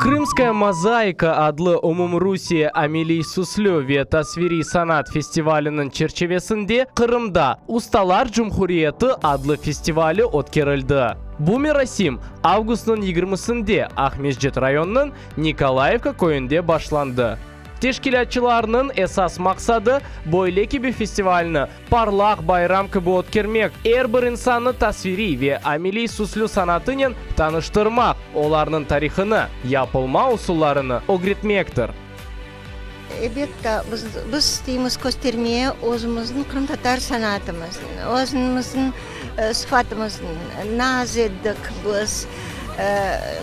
Krımskaya mozaika adlı Umumrusiye ameliy süslü ve tasviriy sanat festivaliniñ çerçivesinde Qırımda Ustalar cumhuriyeti adlı festivali ötkerildi. Bu merasim avgustnıñ yigirmisinde Aqmescit rayonınıñ Nikolayevka köyünde başlandı. Teşkilâtçılarnıñ esas maqsadı, böyle kibi festivalni parlaq bayram kibi ötkermek, er bir insannı tasviriy ve ameliy süslü sanatınen tanıştırmaq, olarnıñ tarihını, yapılma usullarını ögretmektir. Elbette, biz, biz isteymiz köstermeye özümizniñ qırımtatar sanatımıznı, özümizniñ sıfatımıznı, naz ettik biz,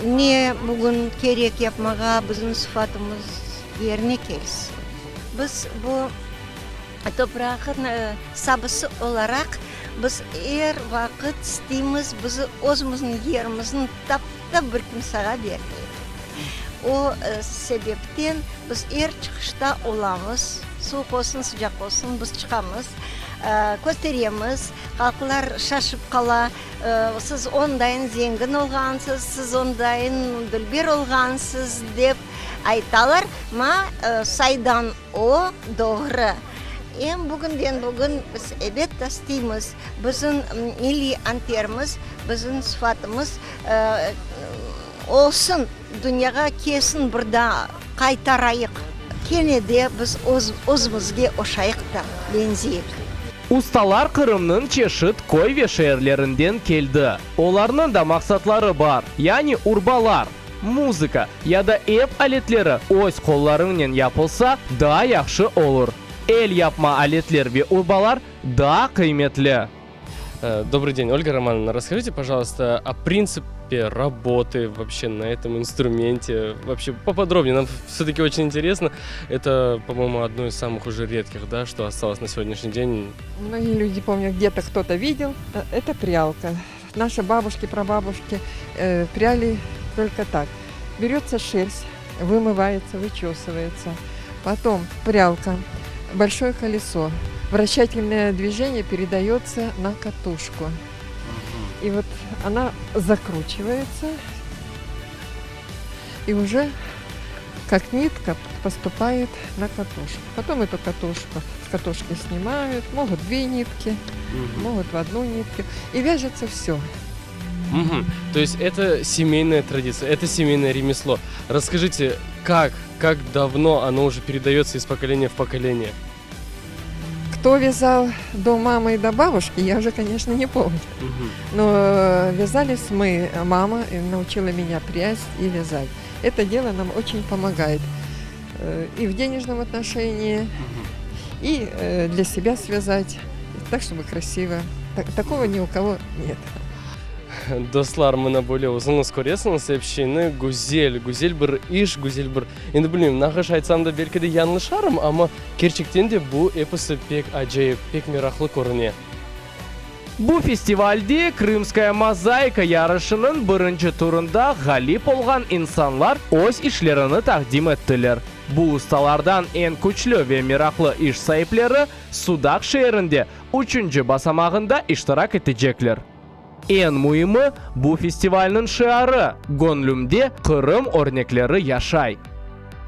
ne bugün kerek yapmağa bizim sıfatımız yerine kelsin. Biz bu toprağın sabısı olaraq biz er vaqıt isteymiz biz özümizniñ yerimizni taptap bir kimsağa bermeyik. O sebepten biz er çıqışta olamız, suvuq olsun, sıcaq olsun, biz çıqamız, kösteremiz, halqlar şaşıp qala, siz ondayın zengin olğansız, siz ondayın dülber olğansız, dep aytalar. Ma saydan o doğru. Em bugünden bugün biz elbette isteymiz, bizim milliy anterimiz, bizim sıfatımız olsun, dünyağa kelsin bir daa qaytarayıq. Kene de biz öz özümizge oşayıq da, beñzeyik. Ustalar Qırımnıñ çeşit köy ve şeerlerinden keldi. Olarnıñ da maqsatları bar, yani urbalar, muzıka ya da ev aletleri öz qollarıñnen yapılsa, daa yahşı olur. El yapma aletler ve urbalar daa qıymetli. Добрый день, Ольга Романовна. Расскажите, пожалуйста, о принципе работы вообще на этом инструменте. Вообще поподробнее, нам все-таки очень интересно. Это, по-моему, одно из самых уже редких, да, что осталось на сегодняшний день. Многие люди, помню, где-то кто-то видел. Э, это прялка. Наши бабушки, прабабушки э, пряли только так. Берется шерсть, вымывается, вычесывается. Потом прялка, большое колесо. Вращательное движение передается на катушку. И вот она закручивается, и уже как нитка поступает на катушку. Потом эту катушку с катушки снимают, могут две нитки, угу. могут в одну нитку. И вяжется все. Угу. То есть это семейная традиция, это семейное ремесло. Расскажите, как, как давно оно уже передается из поколения в поколение? Кто вязал до мамы и до бабушки, я уже, конечно, не помню. Угу. Но э, вязались мы, мама научила меня прясть и вязать. Это дело нам очень помогает э, и в денежном отношении, угу. и э, для себя связать, так, чтобы красиво. Такого ни у кого нет. Dostlar, mına böyle özüñiz köresiñiz, ep şeyni güzel, güzel bir iş, güzel bir, endi bilmeyim, nağış aytsam da belki de yañlışarım, amma kerçekten de bu episi pek acayip, pek meraqlı körüne. Bu festivalde Krımskaya mozaika yarışınıñ birinci turında ğalip olğan insanlar öz işlerini taqdim ettiler. Bu ustalardan eñ küçlü ve meraqlı iş saipleri Sudaq şeerinde üçünci basamağında iştirak etecekler. Eñ müimi, bu festivalniñ şiarı, Göñlümde Qırım örnekleri yaşay.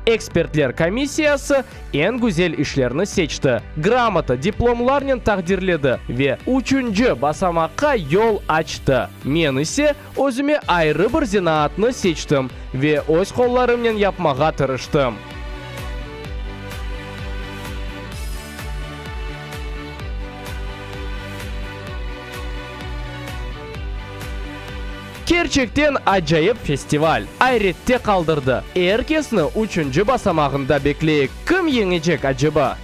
Ekspertler komissiyası eñ güzel işlerni seçti, gramota, diplomlarnen taqdirledi ve üçünci basamaqqa yol açtı. Men ise özüme ayrı bir zenaatnı seçtim ve öz qollarımnen yapmağa tırıştım. Kerçekten acayip festival, ayrette qaldırdı. Er kesni üçünci basamağında bekleyik, kim yeñecek aceba?